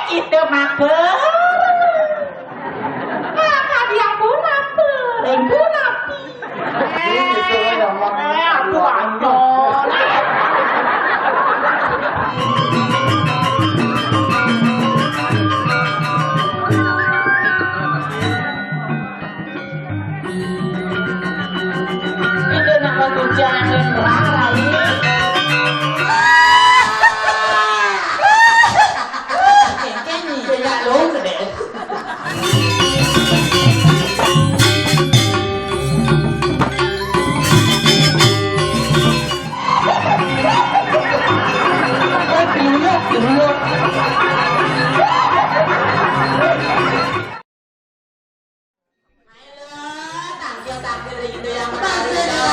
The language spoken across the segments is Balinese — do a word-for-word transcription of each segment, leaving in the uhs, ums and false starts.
Itu mager. Maka dia pun lapar, ring pun api. Gitu ya, Mak. Eh, aduh, anyol. Itu nak kucing yang rara ini. Kayaknya lu gede. Ayo lo, tangkil, tangkil, Rindu yang Betari lo.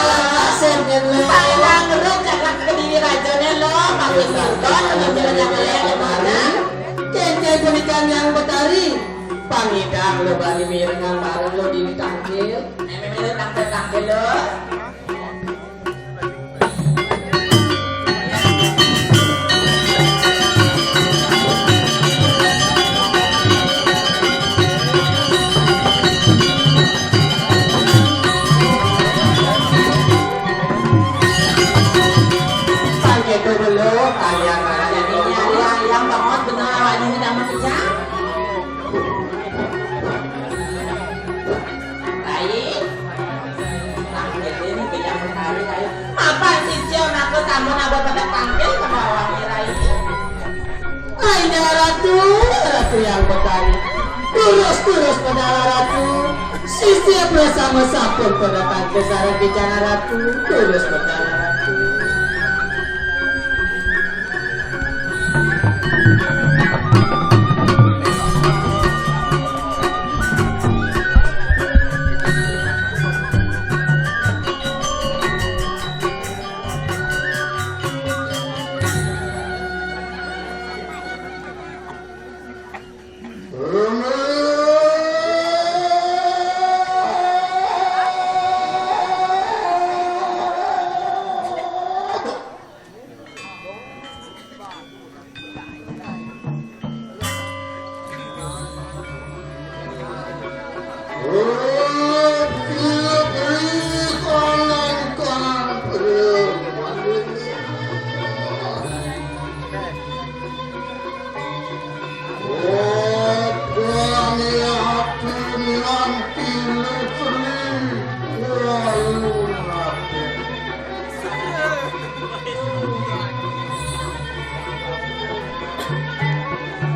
Pangidang lo, jagat Kediri Raja ne lo, makin muda, lo jalan yang lain, lo mana? Kente punikan yang Betari. Pangidang lo bani mirengan bareng lo dini tangkil. Ayo, meme lo tangkil, tangkil lo. Yang banget bener, ini nama kerja. Baik. Nah, ini ini beda sekali, baik. Mapan sisya maka sampun abot pada tangkil ke bawah, Rai. Aina Ratu, Ratu yang Betari. Terus-terus pada Ratu. Sisya bersama sampun pada tangkil sareng Kijang Ratu. Terus pada Ratu.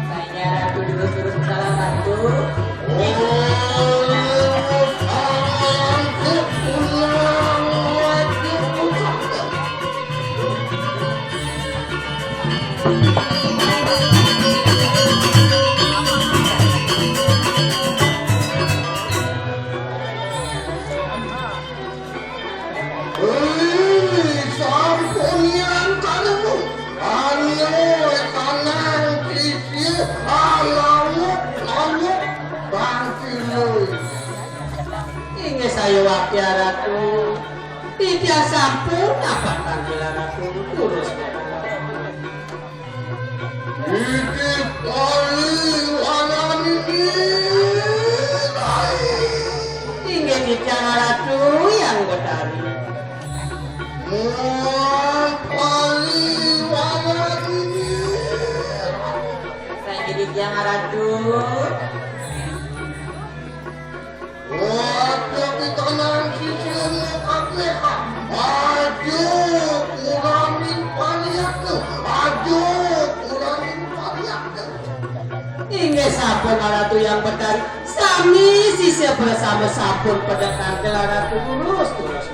Saya Ratu Durus-Durus Betara Batu. Hei, sampun yang kamu. Anu, tanang, kisi, alawuk, lawuk, bangkilui. Inggih saya wakya Ratu. Titiang sampun dapat panggilan Ratu. Terus. Titip kali wanan ini, Rai. Inggih titiang Ratu yang Betari. Muang kali wanan ini. Saya jadi tiang Ratu. Waduh, pitanan sisien kabeh. Aduh, kurangin paniak tuh. Aduh, kurangin paniak tuh. Inggih sampun Ratu yang Betari. Sami sisya bersama sampun pada tangkil Ratu terus, terus.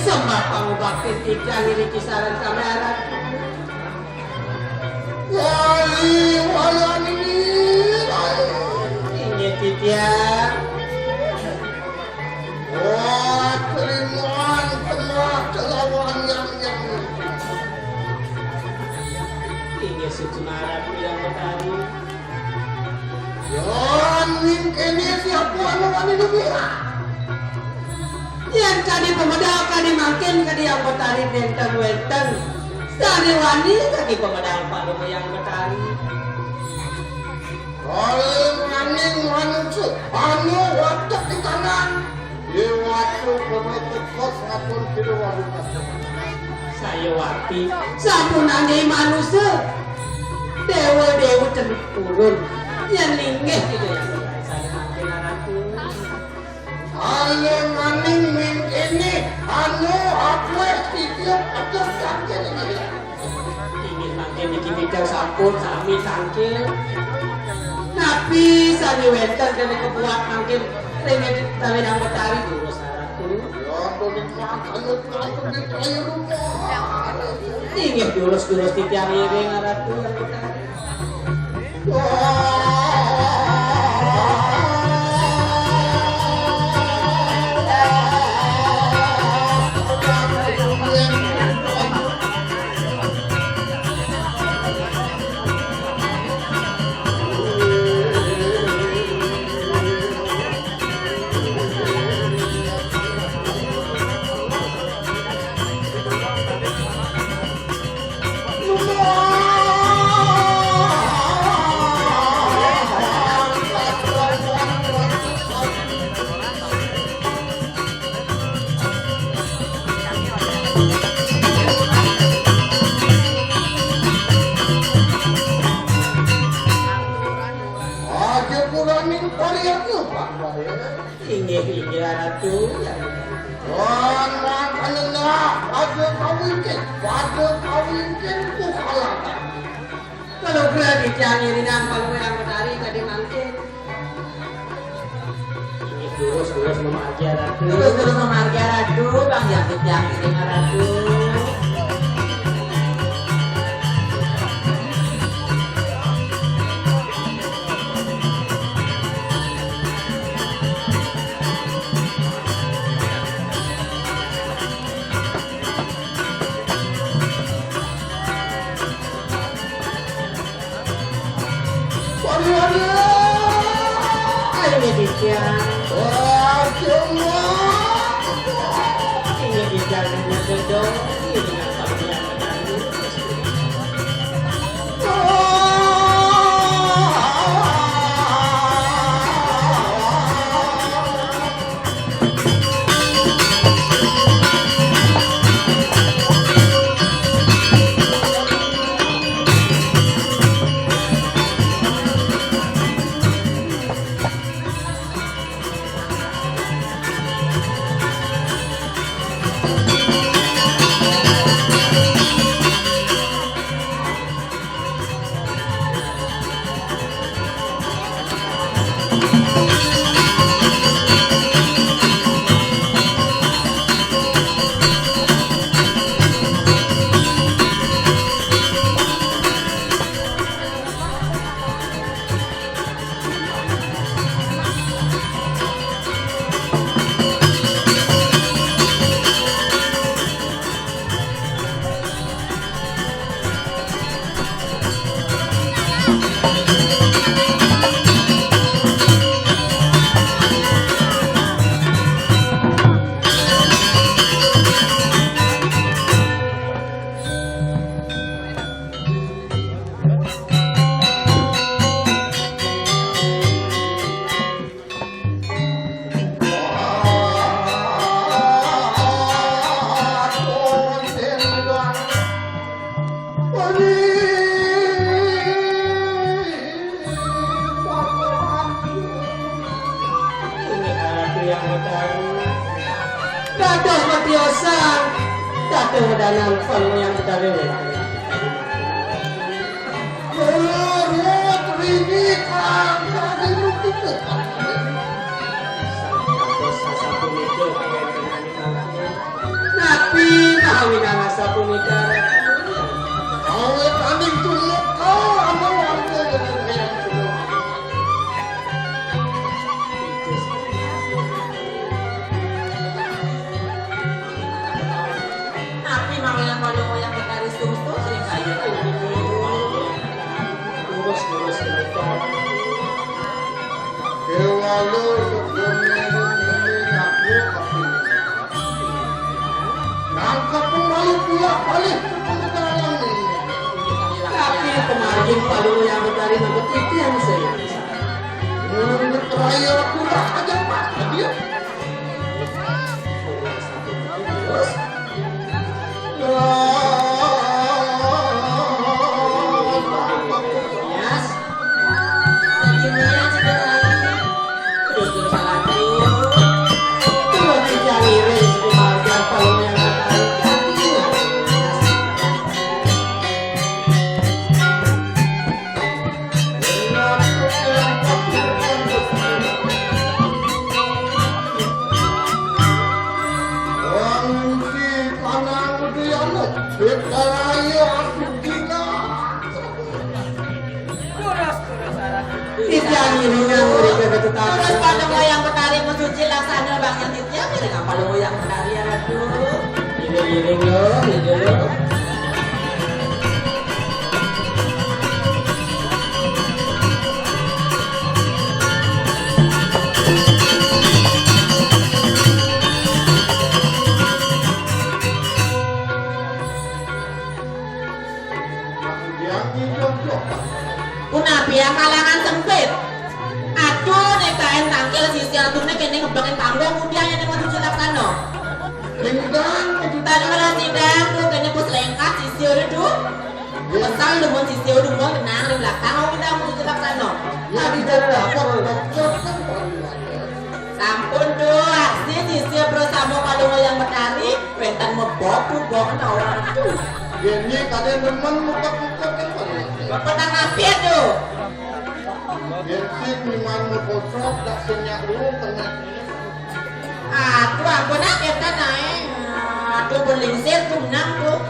Sembah pangubaktin titiang ring kisaran kamari. Wali, wali, wali. Inggih titiang. Wah, trimon sembah kelawan yang yang. Inggih suci marang Hyang Betari. Yan mingkene siapa anu wani dumiha? Yen kadi pamedal kadi mangkin kadi Hyang Betari nenten wenten. Sane wani kadi pamedal Palungguh Hyang Betari. Kalih maning manusa anu watek di kanan. Ye watu penutup kos ngapun kira walu. Saya wati sampun angge manusa. Dewa-dewa tempurun. Yen linggih kita yang berkaitan dengan Ratu. Alenganing mingkene anu aku titip atur tangkil ini. Inggih mangkin niki titiang sampun sami tangkil. Napi sami wenten kene kebuat mangkin ring tali nang betari durus Ratu. Ya, tuh nikmat anu teratur di kayu rumah. Inggih durus-durus titiang iring Ratu yang betari. Aja puraning pariatnya, Pak Bae. Inggih, inggih, Ratu. Wan, wan, panendah, pada kawingkin, pada kawingkin, ku kalahkan. Kalau gerak di tiang irinan, kalau yang menari tadi mangkin. Inggih, durus, durus, memargi, Ratu. Durus, durus, memargi, Ratu, bang, yang di tiang irinan, Ratu. Waduh, waduh. Ayo, Dija. Waduh. Ini Dija, ini Dija. Ini dengan Pak Dija. Dados matiosan, dados wedanan, Palungguh Hyang Betari. Lurut rini kang kang rindu kita. Sasapunika kawéntenaning mangkin. Nah, Nah, winana sapunika. Awit aning tuluk, oh, amang warga. Tapi mawinan Palungguh Hyang Betari sungsung sing kaya. Terus, terus, terus. Déwa lo, sebelumnya ini aku, tapi nangkep pun balik, pulak balik, pun sekarang ini. Tapi kemarin Palungguh Hyang Betari nangkep itu yang saya. Menurut raya kurang aja, Pak. Dia. Titiang ngiringan mriki ketutan. Terus Palungguh Hyang Betari mencuci laksana bangsa titiang, ngiringan Palungguh Hyang Betari, ya, Ratu. Ngiring-ngiring, lo, ngiring, lo. Punapi ya kalangan sempit. Aduh, nek kain tangkil sisi aturne kene ngebakin panggung, udah ya nek mau cuci laksana. Tadi kalau sidang tuh kene pus lengkat sisi udah tuh. Kesal lu mun sisi udah mau tenang di belakang, mau kita mau cuci laksana. Ya, di dalam lapor. Sampun, Dul, aksi sisir bersama Palungguh Hyang Betari, wénten mebok, mebok, ora metu. Yen iki kadhe nemen mupet-mupet kan, Pak. Mepet napi, Dul? Yen sing miman mupocok, dak sing nyak lu, kena. Aduh, ampun, ah, kénten ae. Aduh, pun lingsir, pun nang, tuh.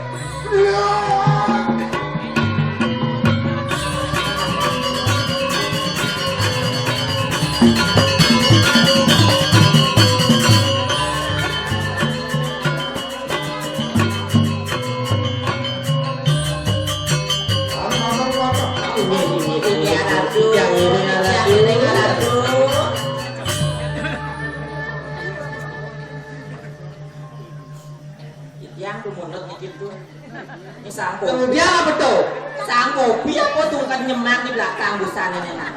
Yang tuh mundur dikit tuh. Ini sangko. Kemudian apa tuh? Sangko, piye apa tuh kan nyemak di belakang busana nih, nah.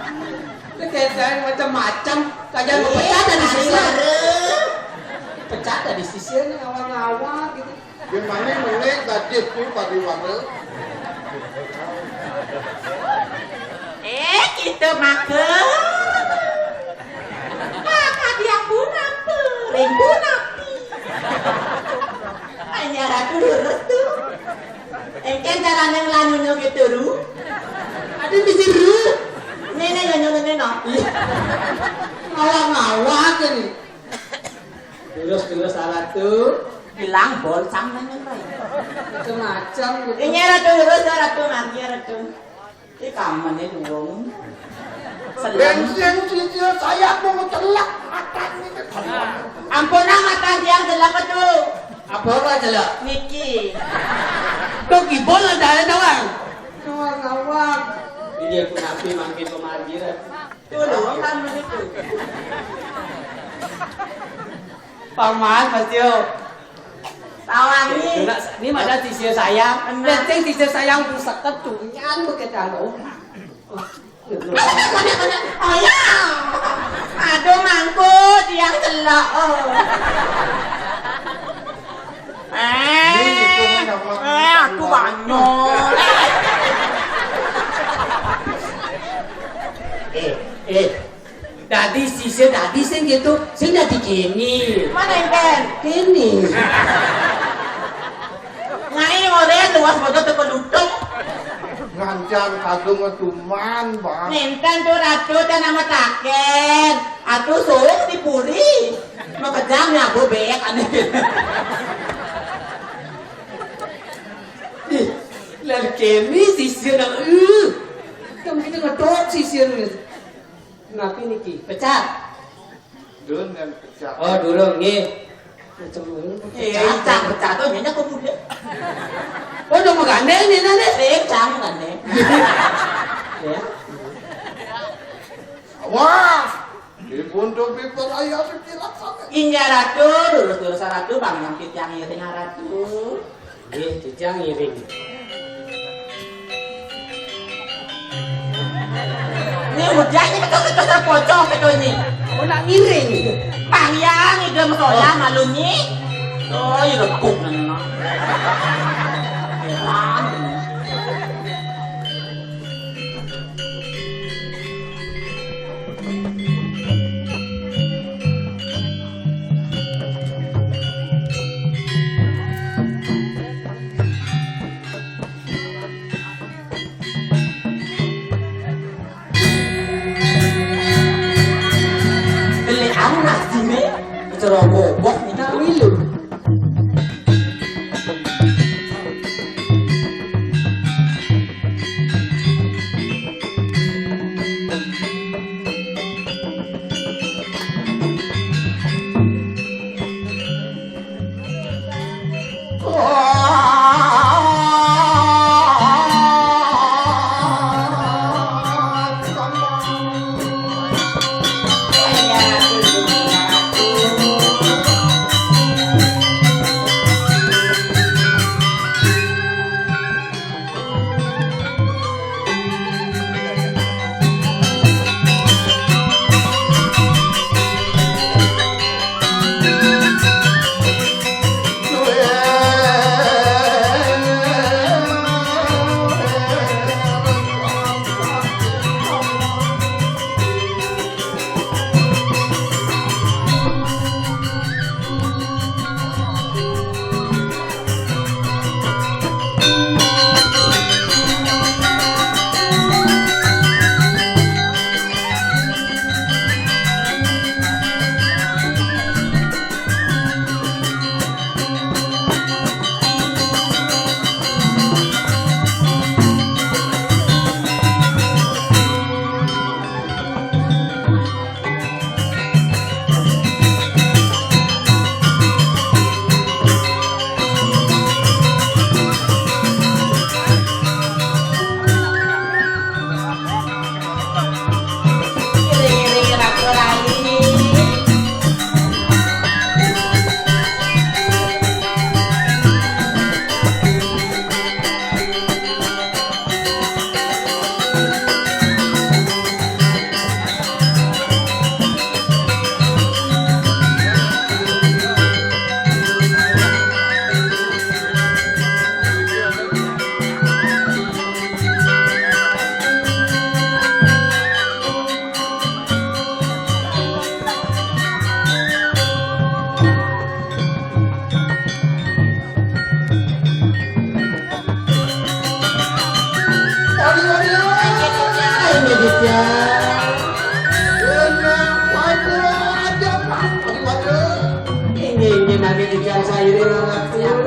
Ini kayak macam-macam. Kayak iya, pecat dari sisi. Pariwara. Pecat dari sisi nih, awal-awal gitu. Gimana meneh tadi tuh pariwara? Eh, kita makan. Maka dia pun apa? Ring pun api. Hanya ratu lurus tuh. Engken carane nglanyono gitu, Ru. Ade bisa, Ru. Nene nyonyo nene no. Iya. Ngawak-ngawak ini. Terus-terus alat tuh. Bilang bolcang nene, Ru. Macam-macam gitu. Ini ratu lurus, ratu mangkir, ratu. Iki kamane durung. Bensin cicil saya mau celak makan ini. Ampun, ah, makan siang celak itu. Apa ora celak? Niki. Kok gibol ada doang. Doang awak. Ini aku nabi makin pemargiran. Tuh, doang kan begitu. Paman, Mas Yo. Tawangi. Kena, ini mada sisir sayang. Kena. Dan sing sisir sayang pun seket tuh, nyan begitu ada orang. Oh, ya. Aduh, mangkuk, dia celok. Oh. Eh, eh, aku banyak. Eh, eh. Dadi sisir, dadi sing gitu, sing dadi kene. Mana enten? Kene. Ngai ora luas bodo teko lutung. Ngancan kadung tuman, Bang. Nenten tuh ratu dan nama taken. Atuh suuk dipuri. Makejang nyabu beek aneh. Dan kene sisir nang, eh. Kan kita ngedot sisir. Kenapa niki? Pecah. Dun dan pecah. Oh, durung nggih. Macam ngono. Eh, pecah, pecah tuh nyanyi aku muda. Oh, udah mau gandeng nih, Nane? Eh, pecah gandeng. Ya. Wah, dipun tupi peraya pikiran sampe. Inggih Ratu, lurus-lurus Ratu, bang yang titiang iring Ratu. Nggih, titiang iring. Ini hujan ini betul betul pocong betul ini. Oh, nak ngiring. Bang yang itu musola malu ni. Oh, iya kok nang. Heran. Beli anak sini, cerobok kita milu. Ini, ini mangke titiang sairing anak titiang.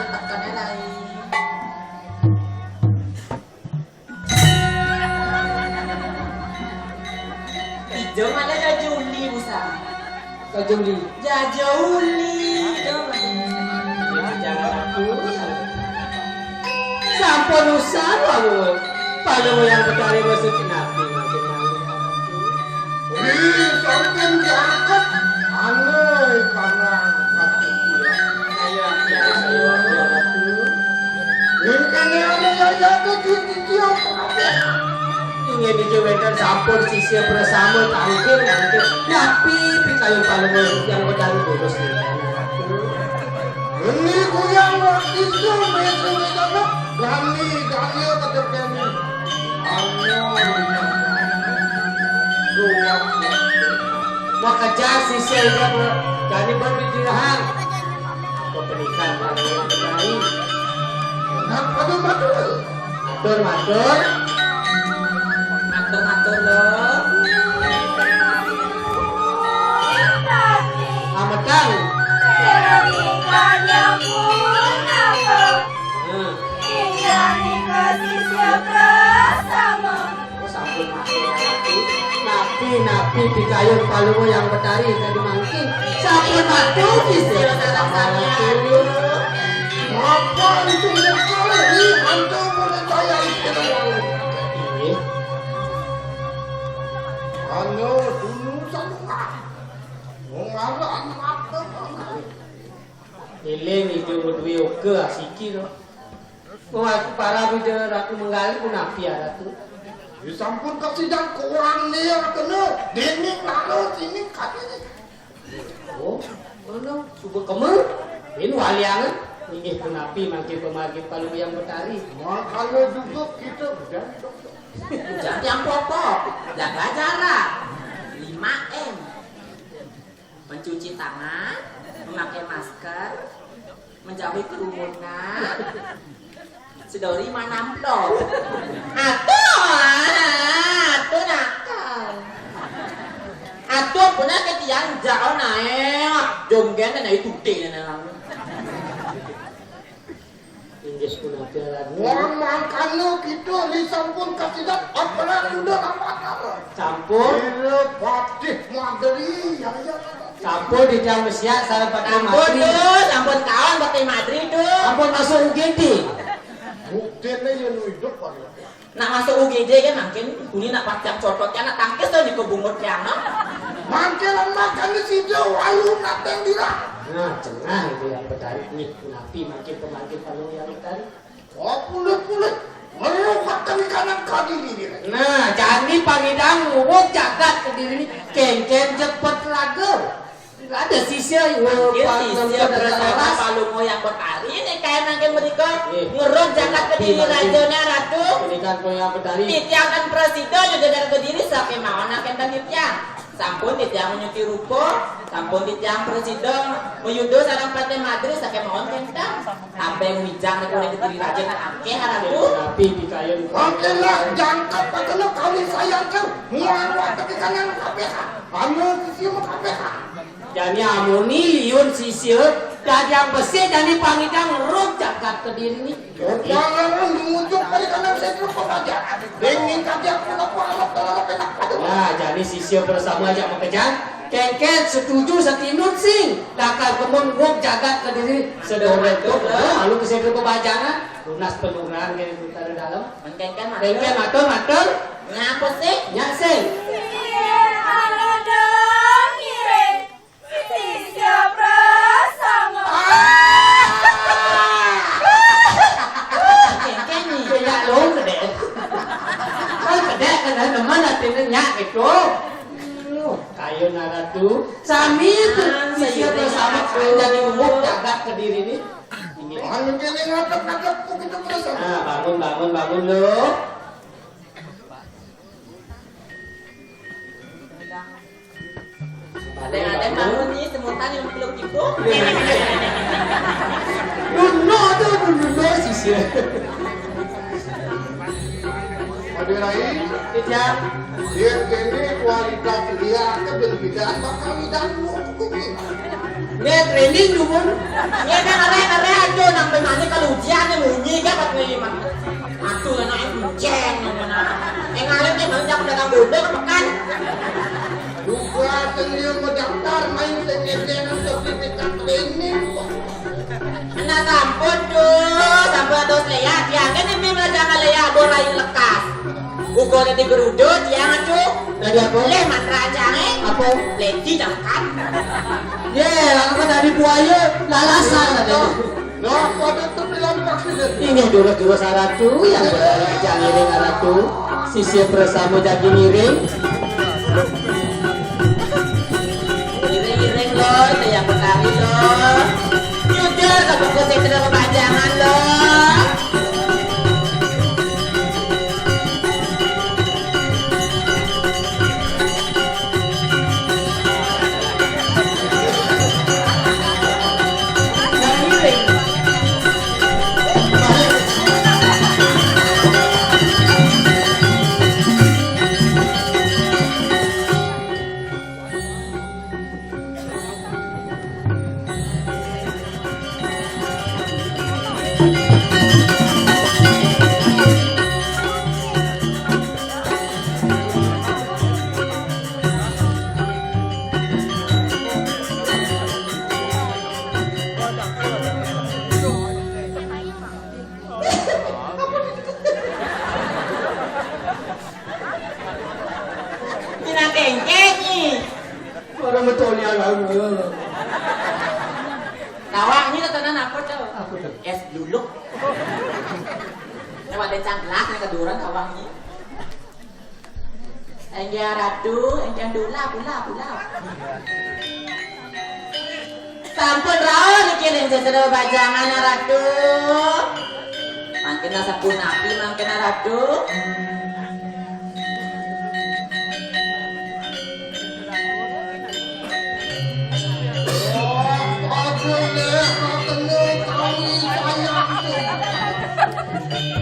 Tekan ae. Ijo mana jaja uli busa? Jaja uli. Jaja uli. Ijo mana? Ijo jalan aku. Sampun usah, Pak. Paling yang betari masuk kenapa makin malu. Wih, sampun diangkat. Aneh, kanang, mati dia. Ayo, ayo, ayo, ayo, ayo. Mungkin yang ada yang jatuh di, di, di, apa? Ingin dijewekan sampun sisya bersama tangkil, tangkil. Nyapi, pikayu paling yang betari terus. Ini kuyang waktu itu, mesra-mesra, gani, gani, tetep gani. Ayo. Luar biasa. Makejar sisya ibu, gani pun pikiran. Apa pernikahan, gani. Nah, aduh, aduh. Matur, matur. Matur, matur, lho. Ametan. Hmm. Oh, sampun matur. Napi, napi pikayun palungguh yang betari tadi mangkin. Sampun matur, Gusti. Apa itu mukul? Ini hantu mulut saya itu. Inggih. Anu, dulu satu kali. Wong anu, anu apa? Eling ijo ngeduwe oke asiki to. Wong aku para bida Ratu Menggali punapi ya, Ratu? Ya sampun kasidang kurang dia kena. Dene lalu sini katanya. Oh, ngono. Suba kemul. Ini waliangan. Inggih punapi mangke pemargi palu yang betari. Makanya juga kita udah. Jangan yang pokok. Jaga jarak. Lima M. Mencuci tangan, memakai masker, menjauhi kerumunan. Sedori mana amplop? Atuh, ah, atuh nakal. Atuh punah ketian jauh naik. Jonggen naik tutik naik. Inggih punapi, Ratu. Wah, mangkana kita disampun kasidat aparat Yuda lawan apa? Sampun. Ira patih madri, ya, ya. Sampun dijang mesiak sareng patih madri. Sampun, Dul. Sampun kawan patih madri, Dul. Sampun masuk U G D. Buktine yen hidup, Pak. Nak masuk U G D kan mangkin, bunyi nak patiang cocok, nak tangkis tuh di kebungut ya, no? Mangkin makan di sida walu nak tendira. Nah, cengah itu yang bertarik nih, punapi mangkin pemangkin palu yang bertarik. Oh, pulut-pulut. Merupakan kanan kaki diri. Nah, jani pangidang nguruk jagat kediri nih, kengken cepet lagu. Ada sisya, mangkin sisya bersama Palungo yang bertari nih, kayak mangkin mereka ngeruk jagat kediri rajanya, Ratu. Pendidikan Palungo yang bertari. Titiang kan presida juga dari kediri, sampai mau nak kentang titiang. Sampun titiang menyuti rupa, sampun titiang presida meyuda sareng patih madri, saking mawon kenten. Apa yang wijang nek oleh kediri raja kan akeh, Ratu. Tapi dikayun. Oke lah, jangkep pakai kami sayang ke. Muang waktu kita nang K P H. Anu sisi mau K P H. Jani amuni liun sisya, dadi yang besik jani pangidang rup jagat kediri ni. Jangan menunjuk pada kanan saya terus kau aja. Dengin kaji aku nak buat alat dalam apa nak pada. Nah, jani sisya bersama aja makejang. Kengken setuju setinut sing. Dakar kemun rup jagat kediri. Sedoren tu, lalu ke sentral pembajangan. Lunas penuran ke utara dalam. Kengken matur. Kengken matur, matur. Ngapa sih? Nyak sing. Iya, halo dong, ngiring. Sisya prasama. Kengken ni. Kaya lo kedek. Kan kedek kan, teman hati ni nyak gitu. Kayu naratu. Sami tu. Ah, sisya prasama. Jadi umur jagat kediri ni. Ini. Anu kene ngadep-ngadep kok kita prasama. Nah, bangun, bangun, bangun lo. Ada, ada bangun ni semutan yang peluk ibu. Duno tu, duno sisya. Ade Rai, Ijang. Dia kene kualitas dia ke berbeda sama kami dan buku ni. Nggih, training dumun. Nggih, nang arek-arek aja nang pemane kalau ujian yang munyi gak pas nih, Mas. Aduh, anaknya kuncen, mana? Yang ngalir dia malah jangan datang bodoh ke pekan. Juga sendiri mau daftar main sendiri sertifikat training kok. Nah, sampun tuh, sampun atus leya, dia kan ini malah jangan leya, bola yang lekas. Uga dadi geruduk, tiang aduh. Dadi apa? Leh mantra ancane. Apa? Ledi tekan. Ye, aku kan dadi buaya, lalasan ada. Nah, pada tuh bilang vaksin. Inggih durus-durus Ratu yang berjalan jang ngiring Ratu. Sisip bersama jagi ngiring. Ngiring-ngiring lo, itu yang Betari lo. Nyucur ke buku sing kena pepajangan lo. Ina kengkeng ni. Orang betul ni alam. Tawang ni tenan apa tu? Apa tu? Es duluk. Lewat dencang gelas ni keduran tawang ni. Enggak Ratu, enggak dula, pula, pula. Sampun rauh niki ring sesera pajangan Ratu. Mangkin sampun napi mangkin Ratu.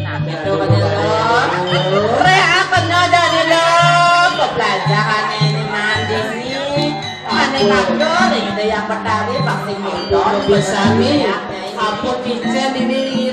Nah, betul betul. Rek apa nyoda ni lo? Pepelajaran ini mandi ni. Ane matur, ida yang pertama vaksin motor. Bisa ni. Apa kicen ini